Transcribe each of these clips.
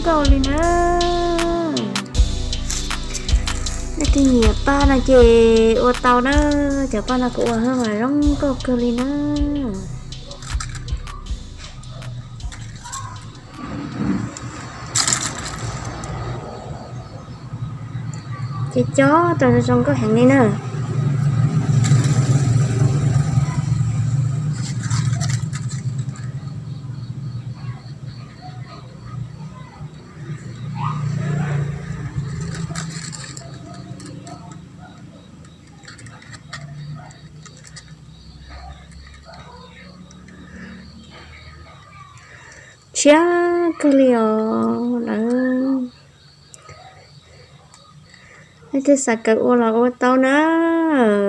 Zoo li na. Nej twg nyiam paj no ces ua tau na. Cov paj no kuv ua mas zoo nkauj kawg li na. Ces cob rau zoo nkauj heev li na. Tshiab kawg li os lawm. Nej twg xav kawm ua los ua tau na.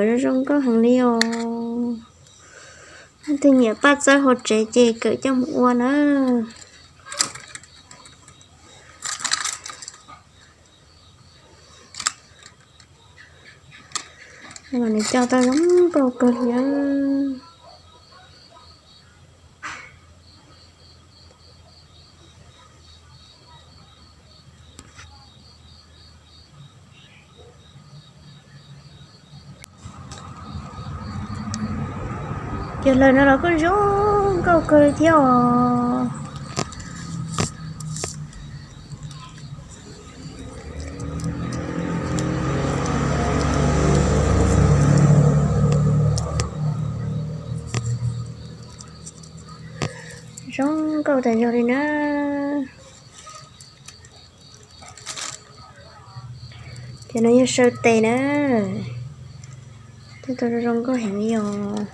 Zoo zoo nkauj heev li os. Nej twg nyiam paj txawb hauv tsev ces kawm coj mus ua na. Mas nws coj tau zoo nkauj kawg li. Cov lawg no los kuj zoo nkauj kawg li thiab os. Zoo nkauj tas zog li na. Ces no yog saw tes na. Tej tau zoo nkauj heev li os.